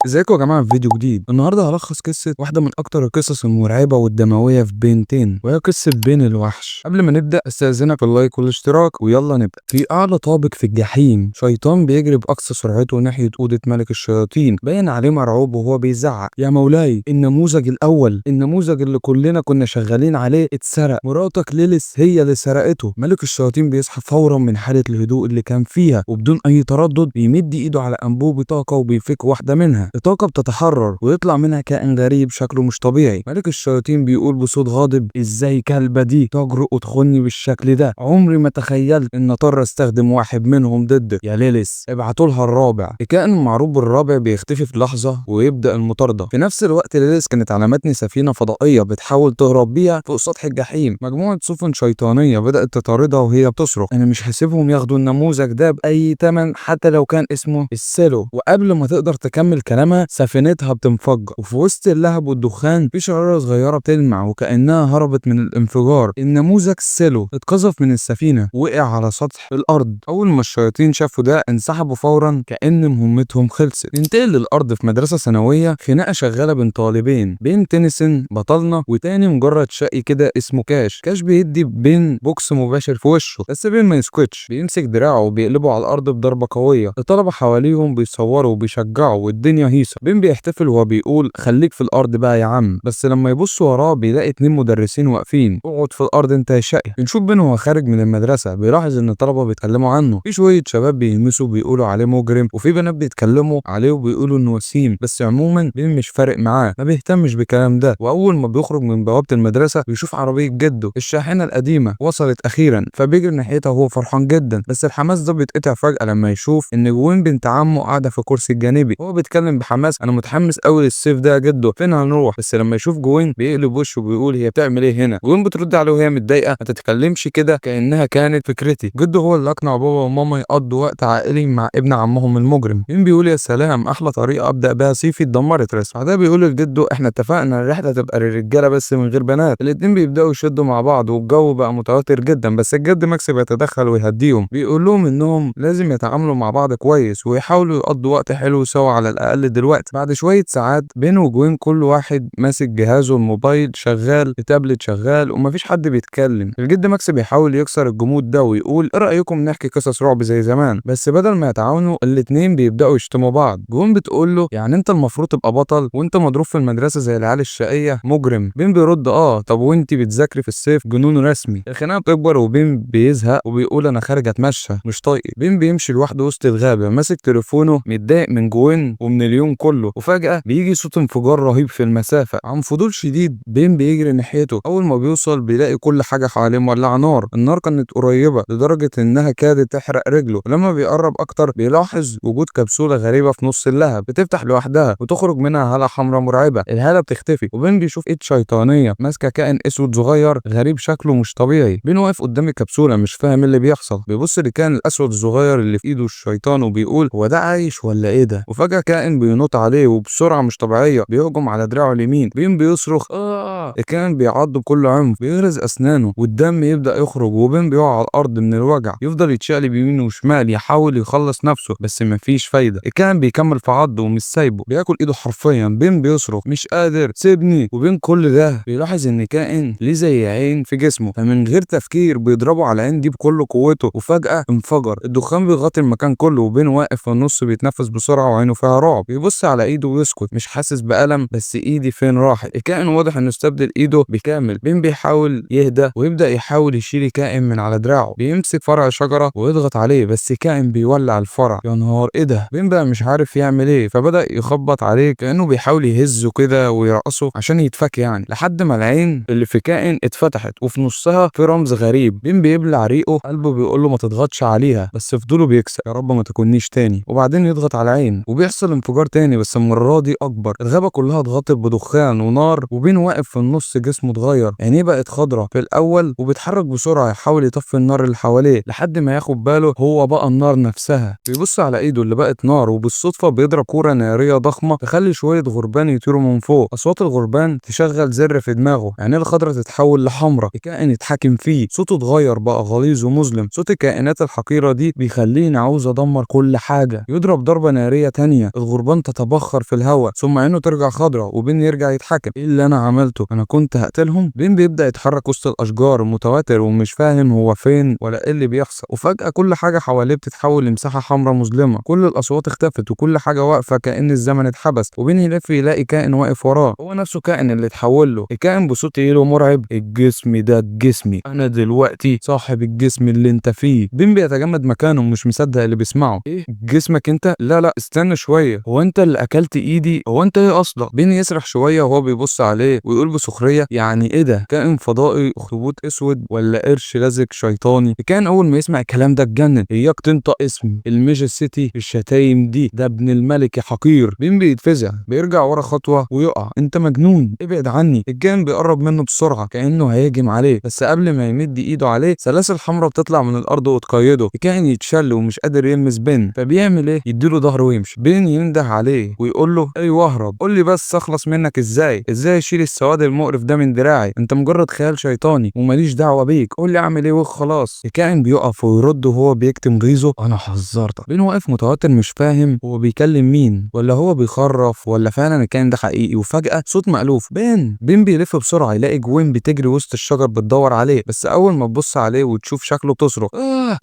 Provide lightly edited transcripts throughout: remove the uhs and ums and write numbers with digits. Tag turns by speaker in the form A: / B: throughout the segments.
A: ازيكم يا جماعة في فيديو جديد. النهارده هلخص قصة واحدة من اكتر القصص المرعبة والدمويه في بنتين، وهي قصة بين الوحش. قبل ما نبدا استاذنك في ال like والاشتراك، ويلا نبدا. في اعلى طابق في الجحيم، شيطان بيجري باقصى سرعته ناحية اوضة ملك الشياطين. باين عليه مرعوب وهو بيزعق: يا مولاي، النموذج الاول، النموذج اللي كلنا كنا شغالين عليه اتسرق، مراتك ليليس هي اللي سرقته. ملك الشياطين بيصحى فورا من حاله الهدوء اللي كان فيها، وبدون اي تردد بيمد ايده على انبوب طاقة وبيفك واحدة منها. الطاقة بتتحرر ويطلع منها كائن غريب شكله مش طبيعي. ملك الشياطين بيقول بصوت غاضب: ازاي كلبة دي تجرؤ وتخوني بالشكل ده؟ عمري ما تخيلت ان اضطر استخدم واحد منهم ضدك يا ليليس، ابعتوا لها الرابع. الكائن المعروف بالرابع بيختفي في لحظة ويبدأ المطاردة. في نفس الوقت ليليس كانت على متن سفينة فضائية بتحاول تهرب بيها فوق سطح الجحيم. مجموعة سفن شيطانية بدأت تطاردها وهي بتصرخ: انا مش هسيبهم ياخدوا النموذج ده بأي تمن، حتى لو كان اسمه السيلو. وقبل ما تقدر تكمل كلامها سفينتها بتنفجر، وفي وسط اللهب والدخان في شرارة صغيرة بتلمع وكأنها هربت من الانفجار. النموذج سيلو اتقذف من السفينة وقع على سطح الأرض. أول ما الشياطين شافوا ده انسحبوا فورا كأن مهمتهم خلصت. ننتقل للأرض في مدرسة ثانوية، خناقة شغالة بين طالبين، بين تينيسون بطلنا وتاني مجرد شقي كده اسمه كاش. كاش بيدي بين بوكس مباشر في وشه، بس بين ما يسكتش، بيمسك دراعه وبيقلبه على الأرض بضربة قوية. الطلبة حواليهم بيصوروا وبيشجعوا والدنيا هيصة. بين بيحتفل وهو بيقول: خليك في الأرض بقى يا عم. بس لما يبص وراه بيلاقي اتنين مدرسين واقفين: اقعد في الأرض انت يا شقي. بنشوف بين وهو خارج من المدرسة بيلاحظ ان الطلبة بيتكلموا عنه، في شوية شباب بيهمسوا بيقولوا عليه مجرم، وفي بنات بيتكلموا عليه وبيقولوا انه وسيم. بس عموما بين مش فارق معاه، ما بيهتمش بالكلام ده. واول ما بيخرج من بوابة المدرسة بيشوف عربية جده الشاحنة القديمة وصلت اخيرا، فبيجري ناحيتها وهو فرحان جدا. بس الحماس ده بيتقطع فجأة لما يشوف ان جوين بنت عمه قاعدة في الكرسي الجانبي. هو بيتكلم بحماس: انا متحمس قوي للصيف ده يا جدو، فين هنروح؟ بس لما يشوف جوين بيقلب وشه وبيقول: هي بتعمل ايه هنا؟ جوين بترد عليه وهي متضايقة: ما تتكلمش كده كأنها كانت فكرتي، جده هو اللي اقنع بابا وماما يقضوا وقت عائلي مع ابن عمهم المجرم. بين بيقول: يا سلام، احلى طريقة ابدا بيها صيفي اتدمرت رسم. بعدها بيقول لجده: احنا اتفقنا الرحلة تبقى للرجالة بس من غير بنات. الاتنين بيبداوا يشدوا مع بعض والجو بقى متوتر جدا، بس الجد ماكس بيتدخل ويهديهم، بيقول لهم انهم لازم يتعاملوا مع بعض كويس ويحاولوا يقضوا وقت حلو سوا على الاقل دلوقتي. بعد شوية ساعات بين وجوين كل واحد ماسك جهازه، الموبايل شغال، التابلت شغال، ومفيش حد بيتكلم. الجد ماكس بيحاول يكسر الجمود ده ويقول: ايه رايكم نحكي قصص رعب زي زمان؟ بس بدل ما يتعاونوا الاتنين بيبداوا يشتموا بعض. جوين بتقول له: يعني انت المفروض تبقى بطل وانت مضروب في المدرسة زي العيال الشقيه مجرم. بين بيرد: اه طب وانت بتذاكري في الصيف؟ جنون رسمي. الخناقة بتكبر وبين بيزهق وبيقول: انا خارج اتمشى مش طايق. بين بيمشي لوحده وسط الغابة ماسك تليفونه، متضايق من جوين ومن اليوم كله. وفجاة بيجي صوت انفجار رهيب في المسافة. عن فضول شديد بين بيجري ناحيته. اول ما بيوصل بيلاقي كل حاجة حواليه مولعه نار. النار كانت قريبه لدرجة انها كادت تحرق رجله. ولما بيقرب اكتر بيلاحظ وجود كبسولة غريبة في نص اللهب بتفتح لوحدها وتخرج منها هاله حمراء مرعبة. الهالة بتختفي وبين بيشوف ايد شيطانية ماسكه كائن اسود صغير غريب شكله مش طبيعي. بين واقف قدام الكبسولة مش فاهم اللي بيحصل، بيبص للكائن الاسود الصغير اللي في ايده الشيطان وبيقول: هو ده عايش ولا ايه ده؟ وفجاة كائن بينط عليه وبسرعة مش طبيعية بيهجم على دراعه اليمين. بين بيصرخ: اه. الكائن بيعض بكل عنف، بيغرز اسنانه والدم يبدا يخرج، وبين بيقع على الارض من الوجع. يفضل يتشقلب يمين وشمال يحاول يخلص نفسه بس مفيش فايده. الكائن بيكمل في عضه ومش سايبه، بياكل ايده حرفيا. بين بيصرخ: مش قادر، سيبني. وبين كل ده بيلاحظ ان كائن ليه زي عين في جسمه، فمن غير تفكير بيضربه على العين دي بكل قوته، وفجأة انفجر. الدخان بيغطي المكان كله وبين واقف في النص بيتنفس بسرعة وعينه فيها رعب. بيبص على ايده ويسكت، مش حاسس بألم، بس ايدي فين راحت؟ الكائن واضح انه استبدل ايده بكامل. بين بيحاول يهدى ويبدأ يحاول يشيل الكائن من على دراعه. بيمسك فرع شجرة ويضغط عليه، بس الكائن بيولع الفرع. يا نهار ايه ده! بين بقى مش عارف يعمل ايه، فبدأ يخبط عليه كأنه بيحاول يهزه كده ويرقصه عشان يتفك يعني، لحد ما العين اللي في كائن اتفتحت وفي نصها في رمز غريب. بين بيبلع ريقه، قلبه بيقول له ما تضغطش عليها، بس فضوله بيكسر: يا رب ما تكونيش تاني. وبعدين يضغط على العين وبيحصل انفجار تاني، بس المرة دي اكبر. الغابة كلها اتغطت بدخان ونار، وبين واقف في النص جسمه اتغير، عينيه بقت خضرة في الاول وبيتحرك بسرعة يحاول يطفي النار اللي حواليه، لحد ما ياخد باله هو بقى النار نفسها. بيبص على ايده اللي بقت نار، وبالصدفة بيضرب كورة نارية ضخمة تخلي شوية غربان يطيروا من فوق. اصوات الغربان تشغل زر في دماغه، عينيه الخضرة تتحول لحمرة. الكائن يتحكم فيه، صوته اتغير بقى غليظ ومظلم. صوت الكائنات الحقيرة دي بيخليني عاوز ادمر كل حاجة. يضرب ضربة نارية تانية، الغربان الضبان تتبخر في الهواء، ثم عينه ترجع خضراء وبين يرجع يتحكم. ايه اللي انا عملته؟ انا كنت هقتلهم؟ بين بيبدا يتحرك وسط الاشجار متوتر ومش فاهم هو فين ولا ايه اللي بيحصل. وفجاة كل حاجة حواليه بتتحول لمساحة حمراء مظلمة، كل الاصوات اختفت وكل حاجة واقفة كأن الزمن اتحبس. وبين يلف يلاقي كائن واقف وراه، هو نفسه كائن اللي اتحول له. الكائن بصوت تقيل ومرعب: الجسم ده جسمي، انا دلوقتي صاحب الجسم اللي انت فيه. بين بيتجمد مكانه مش مصدق اللي بيسمعه. ايه جسمك انت؟ لا لا استنى شوية، هو انت اللي اكلت ايدي؟ هو انت ايه اصلا؟ بين يسرح شوية وهو بيبص عليه ويقول بسخريه: يعني ايه ده؟ كائن فضائي، اخطبوط اسود، ولا قرش لزج شيطاني؟ الكائن اول ما يسمع الكلام ده اتجنن: اياك تنطق اسم الماجستي الشتايم دي، ده ابن الملك يا حقير. بين بيتفزع، بيرجع ورا خطوة ويقع: انت مجنون، ابعد عني. الكائن بيقرب منه بسرعة كانه هيهجم عليه، بس قبل ما يمد ايده عليه سلاسل حمراء بتطلع من الارض وتقيده. الكائن يتشل ومش قادر يلمس بين، فبيعمل ايه؟ يديله ظهره ويمشي. بين ينده عليه ويقول له: ايوه اهرب، قول لي بس اخلص منك ازاي، ازاي اشيل السواد المقرف ده من دراعي؟ انت مجرد خيال شيطاني وماليش دعوه بيك، قول لي اعمل ايه وخلاص. الكائن بيقف ويرد وهو بيكتم غيظه: انا حذرتك. بين واقف متوتر مش فاهم هو بيكلم مين، ولا هو بيخرف، ولا فعلا الكائن ده حقيقي. وفجأة صوت مألوف: بين. بين بيلف بسرعة يلاقي جوين بتجري وسط الشجر بتدور عليه، بس اول ما تبص عليه وتشوف شكله بتصرخ: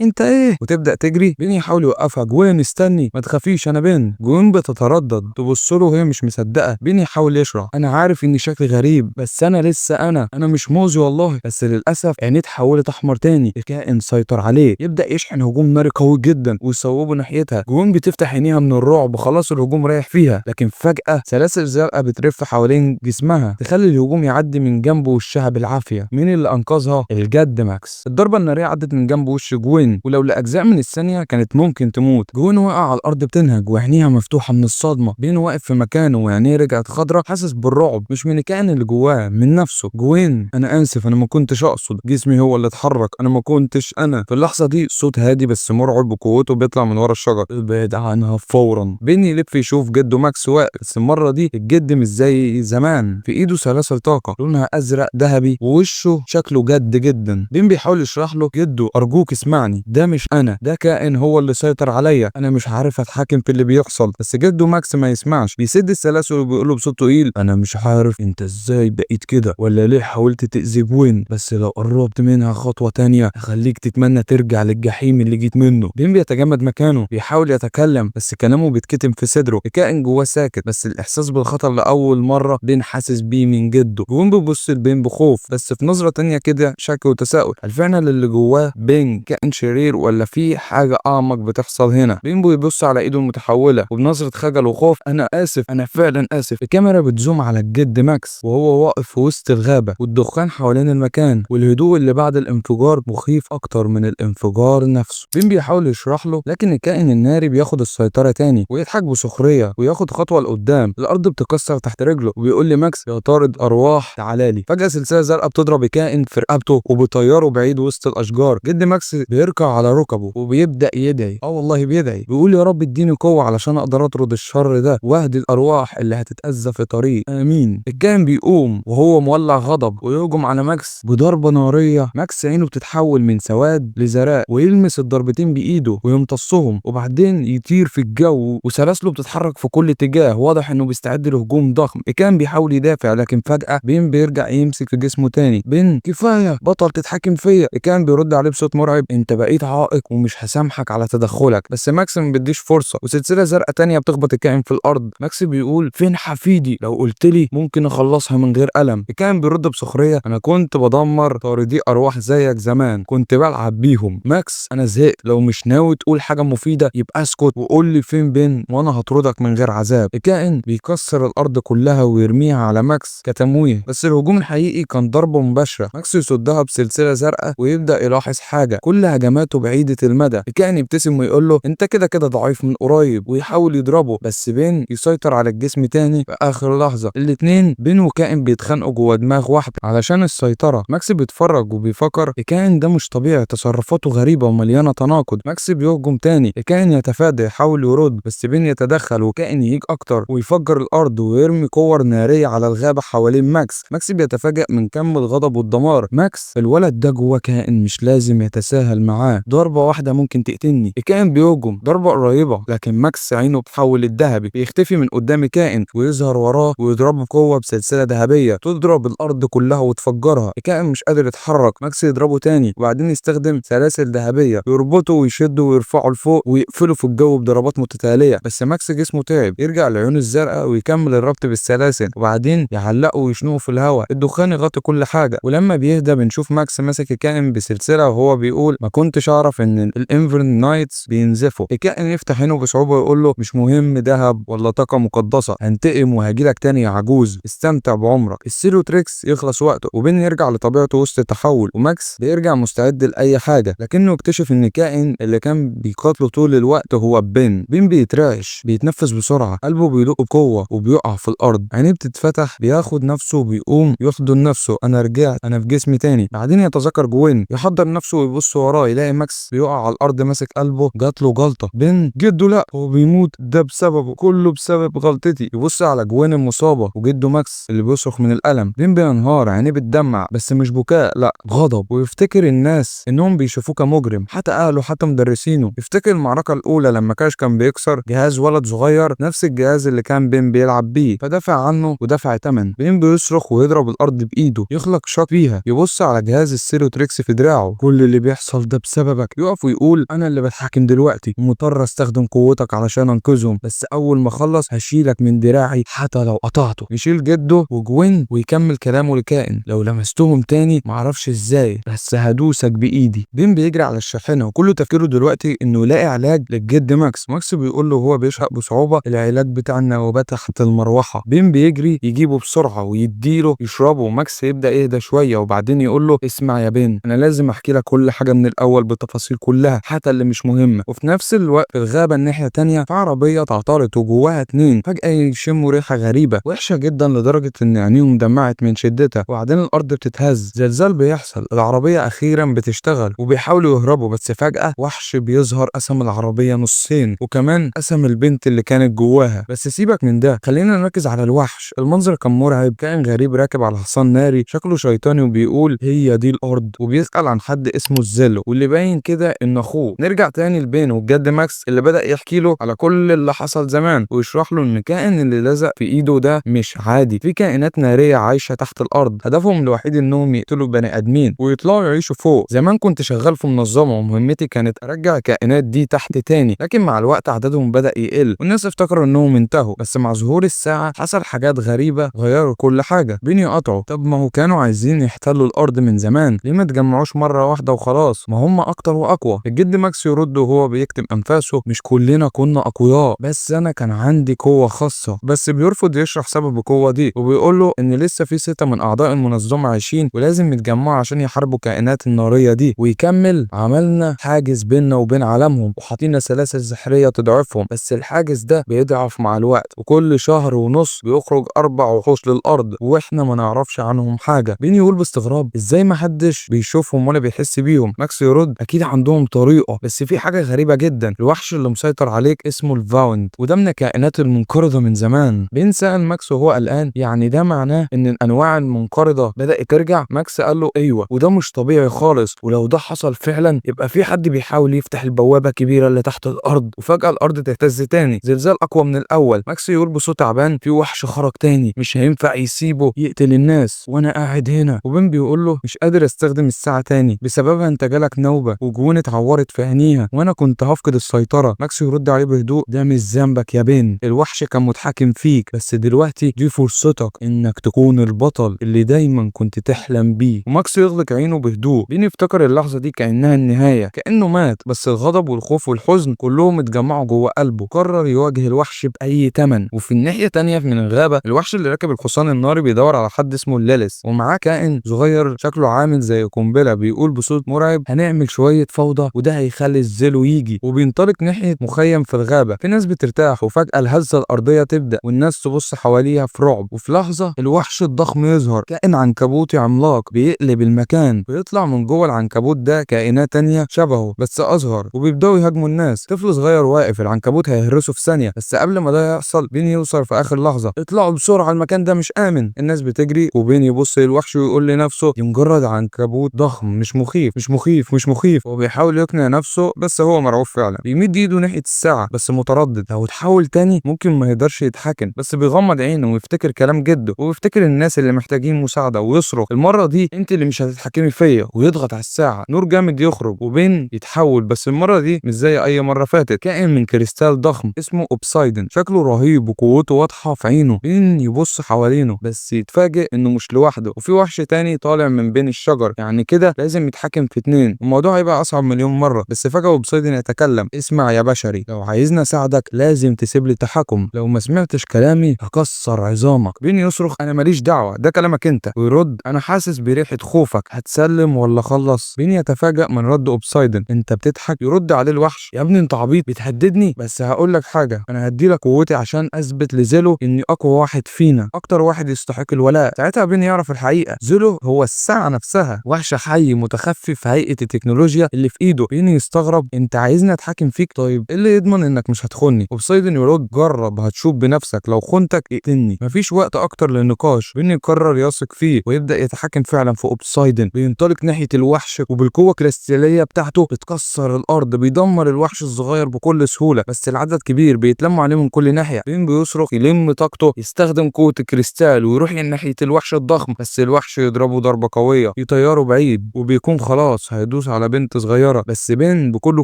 A: انت ايه؟ وتبدأ تجري. بين يحاول يوقفها: جوين استني، ما تخافيش انا بين. جوين بتتردد، تبص له وهي مش مصدقه. بين يحاول يشرح: انا عارف ان شكلي غريب، بس انا لسه انا مش مؤذي والله. بس للاسف عينيه اتحولت احمر تاني، الكائن سيطر عليه. يبدا يشحن هجوم ناري قوي جدا ويصوبه ناحيتها. جوين بتفتح عينيها من الرعب، خلاص الهجوم رايح فيها، لكن فجاة سلاسل زرقاء بترف حوالين جسمها تخلي الهجوم يعدي من جنب وشها بالعافية. مين اللي انقذها؟ الجد ماكس. الضربة النارية عدت من جنب وش جوين، ولو لاجزاء من الثانية كانت ممكن تموت. جوين وقع على الارض بتنهج وعينيها مفتوحة من الصدمة. بين واقف في مكانه وعينيه رجعت خضرة، حاسس بالرعب مش من الكائن اللي جواه، من نفسه. جوين: انا اسف، انا ما كنتش اقصد، جسمي هو اللي اتحرك، انا ما كنتش انا. في اللحظة دي صوت هادي بس مرعب بقوته بيطلع من ورا الشجر: ابعد عنها فورا. بين يلف يشوف جده ماكس واقف، بس المرة دي الجد مش زي زمان، في ايده سلاسل طاقة لونها ازرق ذهبي ووشه شكله جد جدا. بين بيحاول يشرح له: جدو ارجوك اسمعني، ده مش انا، ده كائن هو اللي سيطر عليا، انا مش عارف اتحكم في اللي بيحصل. بس جده ماكس ما يسمعش، بيسد السلاسل وبيقول له بصوت تقيل: انا مش عارف انت ازاي بقيت كده، ولا ليه حاولت تأذي جوين، بس لو قربت منها خطوة تانية هخليك تتمنى ترجع للجحيم اللي جيت منه. بين بيتجمد مكانه، بيحاول يتكلم بس كلامه بيتكتم في صدره. الكائن جواه ساكت، بس الاحساس بالخطر لاول مرة بين حاسس بيه من جده. جوين بيبص لبين بخوف، بس في نظره تانية كده شك وتساؤل: هل فعلا اللي جواه بين كائن شرير، ولا في حاجة اعمق بتحصل هنا؟ بين بيبص على ايده المتحوله وبنظره خجل وخوف: انا اسف، انا فعلا اسف. الكاميرا بتزوم على الجد ماكس وهو واقف في وسط الغابة، والدخان حوالين المكان، والهدوء اللي بعد الانفجار مخيف اكتر من الانفجار نفسه. بين بيحاول يشرح له، لكن الكائن الناري بياخد السيطرة تاني ويضحك بسخريه وياخد خطوة لقدام. الارض بتكسر تحت رجله وبيقول لماكس: يا طارد ارواح تعالى لي. فجاة سلسلة زرقاء بتضرب الكائن في رقبته وبيطيره بعيد وسط الاشجار. جد ماكس بيركع على ركبه وبيبدا يدعي، والله بيدعي، بيقول: يا رب اديني قوة علشان اقدر اطرد الشر ده واهدي الارواح اللي هتتاذى في طريق، امين. الكائن بيقوم وهو مولع غضب ويهجم على ماكس بضربه نارية. ماكس عينه بتتحول من سواد لزرق، ويلمس الضربتين بايده ويمتصهم، وبعدين يطير في الجو وسلاسله بتتحرك في كل اتجاه، واضح انه بيستعد لهجوم ضخم. الكائن بيحاول يدافع، لكن فجأة بين بيرجع يمسك في جسمه تاني. بين: كفاية، بطل تتحكم فيا. الكائن بيرد عليه بصوت مرعب: انت بقيت عائق ومش هسامحك على تدخلك. بس ماكس ما بيديش فرصة، وسلسلة زرقاء تانية بتخبط الكائن في الارض. ماكس بيقول: فين حفيدي؟ لو قلت لي ممكن اخلصها من غير ألم. الكائن بيرد بسخرية: انا كنت بدمر طاردي ارواح زيك زمان، كنت بلعب بيهم. ماكس: انا زهقت، لو مش ناوي تقول حاجة مفيدة يبقى اسكت وقول لي فين بين وانا هطردك من غير عذاب. الكائن بيكسر الارض كلها ويرميها على ماكس كتمويه، بس الهجوم الحقيقي كان ضربه مباشرة. ماكس يصدها بسلسلة زرقاء ويبدا يلاحظ حاجة: كل هجماته بعيدة المدى. الكائن يبتسم ويقول له: انت كده كده ضعيف من قريب، ويحاول يضربه، بس بين يسيطر على الجسم تاني في اخر لحظة. الاتنين بين وكائن بيتخانقوا جوه دماغ واحدة علشان السيطرة. ماكس بيتفرج وبيفكر: الكائن ده مش طبيعي، تصرفاته غريبة ومليانة تناقض. ماكس بيهجم تاني، الكائن يتفادى يحاول يرد، بس بين يتدخل وكائن يهيج اكتر ويفجر الارض ويرمي كور نارية على الغابة حوالين ماكس. ماكس بيتفاجأ من كم الغضب والدمار. ماكس: الولد ده جواه كائن مش لازم يتساهل معاه. معاه، ضربه واحدة ممكن تقتلني. الكائن بيهجم ضربه قريبه، لكن ماكس عينه بتحول للذهبي، بيختفي من قدام الكائن ويظهر وراه ويضربه بقوة بسلسلة ذهبية تضرب الارض كلها وتفجرها. الكائن مش قادر يتحرك، ماكس يضربه تاني وبعدين يستخدم سلاسل ذهبية يربطه ويشده ويرفعه لفوق ويقفله في الجو بضربات متتالية. بس ماكس جسمه تعب، يرجع لعيونه الزرقاء ويكمل الربط بالسلاسل وبعدين يعلقه ويشنقه في الهواء. الدخان يغطي كل حاجة، ولما بيهدى بنشوف ماكس ماسك الكائن بسلسلة وهو بيقول ما كنتش اعرف ان ال Inferno Knights بينزفوا. الكائن يفتح عينه بصعوبة ويقول له مش مهم ذهب ولا طاقة مقدسة، هنتقم وهجيلك تاني يا عجوز، استمتع بعمرك. السيلوتريكس يخلص وقته وبين يرجع لطبيعته وسط التحول، وماكس بيرجع مستعد لاي حاجة، لكنه اكتشف ان الكائن اللي كان بيقاتله طول الوقت هو بين. بين بيترعش، بيتنفس بسرعة، قلبه بيدق بقوة وبيقع في الارض، عينيه بتتفتح، بياخد نفسه وبيقوم يحضن نفسه، انا رجعت، انا في جسمي تاني. بعدين يتذكر جوين، يحضر نفسه ويبص وراه، يلاقي ماكس بيقع على الارض ماسك قلبه، جات له جلطة. بين جده لا هو بيموت، ده بسببه، كله بسبب غلطتي. يبص على جوين المصابة وجده ماكس اللي بيصرخ من الالم. بين بينهار، عينيه بتدمع بس مش بكاء، لا غضب، ويفتكر الناس انهم بيشوفوه كمجرم، حتى اهله حتى مدرسينه. يفتكر المعركة الاولى لما كاش كان بيكسر جهاز ولد صغير، نفس الجهاز اللي كان بين بيلعب بيه، فدافع عنه ودفع ثمن. بين بيصرخ ويضرب الارض بايده، يخلق شك فيها، يبص على جهاز السيروتريكس في دراعه، كل اللي بيحصل ده بسببك. يقف ويقول انا اللي بتحكم دلوقتي ومضطر استخدم قوتك علشان انقذهم، بس اول ما اخلص هشيلك من دراعي حتى لو قطعته. يشيل جده وجوين ويكمل كلامه لكائن، لو لمستهم تاني معرفش ازاي بس هدوسك بايدي. بين بيجري على الشاحنة وكل تفكيره دلوقتي انه يلاقي علاج للجد ماكس. ماكس بيقول له وهو بيشهق بصعوبة العلاج بتاع النوبات تحت المروحة. بين بيجري يجيبه بسرعة ويديله يشربه. ماكس يبدا يهدى شوية وبعدين يقول له اسمع يا بين، انا لازم احكي لك كل حاجة من الاول بالتفاصيل كلها حتى اللي مش مهمة. وفي نفس الوقت في الغابة الناحية تانية في عربية تعطلت وجواها اتنين، فجاة يشموا ريحه غريبة وحشة جدا لدرجة ان عينيهم دمعت من شدتها، وبعدين الارض بتتهز، زلزال بيحصل، العربية اخيرا بتشتغل وبيحاولوا يهربوا، بس فجاة وحش بيظهر قسم العربية نصين وكمان قسم البنت اللي كانت جواها. بس سيبك من ده، خلينا نركز على الوحش. المنظر كان مرعب، كائن غريب راكب على حصان ناري شكله شيطاني وبيقول هي دي الارض، وبيسال عن حد اسمه الزيلو واللي باين كده ان اخوه. نرجع تاني لبين والجد ماكس اللي بدا يحكي له على كل اللي حصل زمان ويشرح له ان الكائن اللي لزق في ايده ده مش عادي، في كائنات نارية عايشه تحت الارض، هدفهم الوحيد انهم يقتلوا بني ادمين ويطلعوا يعيشوا فوق. زمان كنت شغال في منظمة ومهمتي كانت ارجع الكائنات دي تحت تاني، لكن مع الوقت عددهم بدا يقل والناس افتكروا انهم انتهوا، بس مع ظهور الساعة حصل حاجات غريبة غيروا كل حاجة. بين يقطعوا، طب ما هو كانوا عايزين يحتلوا الارض من زمان، ليه ما تجمعوش مرة واحدة وخلاص، ما هم اكتر واقوى. الجد ماكس يرد وهو بيكتم انفاسه، مش كلنا كنا اقوياء، بس انا كان عندي قوة خاصة. بس بيرفض يشرح سبب القوة دي وبيقول له ان لسه في 6 من اعضاء المنظمة عايشين ولازم يتجمعوا عشان يحاربوا الكائنات النارية دي. ويكمل عملنا حاجز بيننا وبين عالمهم وحاطين سلاسل سحريه تضعفهم، بس الحاجز ده بيضعف مع الوقت، وكل شهر ونص بيخرج 4 وحوش للارض واحنا ما نعرفش عنهم حاجة. بين يقول باستغراب ازاي ما حدش بيشوفهم ولا بيحس بيهم. ماكس يرد اكيد عندهم طريقه، بس في حاجة غريبة جدا، الوحش اللي مسيطر عليك اسمه الفاوند وده من الكائنات المنقرضه من زمان. بين سأل ماكس وهو قلقان يعني ده معناه ان الانواع المنقرضه بدات ترجع؟ ماكس قال له ايوه، وده مش طبيعي خالص، ولو ده حصل فعلا يبقى في حد بيحاول يفتح البوابة الكبيرة اللي تحت الارض. وفجاة الارض تهتز تاني، زلزال اقوى من الاول. ماكس يقول بصوت تعبان في وحش خرج تاني، مش هينفع يسيبه يقتل الناس وانا قاعد هنا. وبين بيقول له مش قادر استخدم الساعة تاني، بسببها انت جالك نوبه وجوين اتعورت في عينيها وانا كنت هفقد السيطرة. ماكس يرد عليه بهدوء ده مش ذنبك يا بين، الوحش كان متحكم فيك، بس دلوقتي دي فرصتك انك تكون البطل اللي دايما كنت تحلم بيه. وماكس يغلق عينه بهدوء. بين يفتكر اللحظة دي كانها النهاية، كانه مات، بس الغضب والخوف والحزن كلهم اتجمعوا جوه قلبه، قرر يواجه الوحش باي ثمن. وفي الناحية الثانية من الغابة الوحش اللي راكب الحصان الناري بيدور على حد اسمه الليلس ومعاه كائن صغير شكله عامل زي قنبلة، بيقول بصوت مرعب هنعمل شوية فوضى وده هيخلي الزيلو يجي. وبينطلق ناحية مخيم في الغابة، في ناس بترتاح وفجاة الهزة الارضية تبدا والناس تبص حواليها في رعب. وفي لحظة الوحش الضخم يظهر، كائن عنكبوتي عملاق بيقلب المكان، ويطلع من جوه العنكبوت ده كائنات تانية شبهه بس اصغر، وبيبداوا يهاجموا الناس. طفل صغير واقف، العنكبوت هيهرسه في ثانية، بس قبل ما ده يحصل بين يوصل في اخر لحظة، اطلعوا بسرعة المكان ده مش امن. الناس بتجري وبين يبص للوحش ويقول لنفسه دي مجرد عنكبوت ضخم، مش مخيف مش مخيف مش مش مخيف. هو بيحاول يقنع نفسه بس هو مرعوب فعلا. بيمد ايده ناحية الساعة بس متردد، لو تحاول تاني ممكن ما يقدرش يتحكم. بس بيغمض عينه ويفتكر كلام جده ويفتكر الناس اللي محتاجين مساعدة ويصرخ المرة دي انت اللي مش هتتحكمي فيا، ويضغط على الساعة. نور جامد يخرج وبين يتحول، بس المرة دي مش زي اي مرة فاتت. كائن من كريستال ضخم اسمه أوبسايدن، شكله رهيب وقوته واضحة في عينه. بين يبص حوالينه بس يتفاجئ انه مش لوحده، وفي وحش تاني طالع من بين الشجر. يعني كده لازم يتحكم في اتنين، الموضوع هيبقى اصعب مليون مرة. بس فجأة أوبسايدن يتكلم، اسمع يا بشري، لو عايزني اساعدك لازم تسيب لي التحكم، لو ما سمعتش كلامي هكسر عظامك. بين يصرخ انا ماليش دعوة، ده كلامك انت. ويرد انا حاسس بريحة خوفك، هتسلم ولا خلص؟ بين يتفاجأ من رد أوبسايدن، انت بتضحك؟ يرد عليه الوحش، يا ابني انت عبيط بتهددني، بس هقول لك حاجة، انا هدي لك قوتي عشان اثبت لزيلو اني اقوى واحد فينا، اكتر واحد يستحق الولاء. ساعتها بين يعرف الحقيقة، زيلو هو الساعة نفسها، وحش حي متخفي في هيئة التكنولوجيا اللي في ايده. بين يستغرب، انت عايزني اتحكم فيك؟ طيب ايه اللي يضمن انك مش هتخوني؟ أوبسايدن يرد، جرب هتشوف بنفسك، لو خنتك اقتلني. مفيش وقت اكتر للنقاش. بين يقرر يثق فيه ويبدا يتحكم فعلا في أوبسايدن. بينطلق ناحية الوحش وبالقوة الكريستالية بتاعته بتكسر الارض، بيدمر الوحش الصغير بكل سهولة، بس العدد كبير بيتلموا عليه من كل ناحية. بين بيصرخ، يلم طاقته، يستخدم قوة الكريستال ويروح ناحية الوحش الضخم، بس الوحش يضربه ضربة قوية يطيره بعيد، وبيكون خلاص هيدوس على بنت صغيرة. بس بين بكل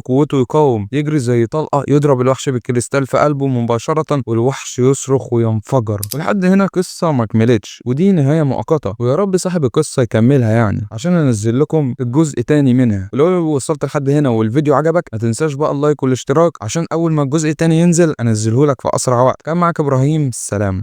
A: قوته يقاوم، يجري زي طلقة، يضرب الوحش بالكريستال في قلبه مباشرة، والوحش يصرخ وينفجر. ولحد هنا قصة ما كملتش، ودي نهاية مؤقتة، ويا رب صاحب القصة يكملها يعني عشان انزل لكم الجزء تاني منها. ولو وصلت لحد هنا والفيديو عجبك ما تنساش بقى ال like والاشتراك عشان اول ما الجزء التاني ينزل انزله لك في اسرع وقت. كان معاك ابراهيم، سلام.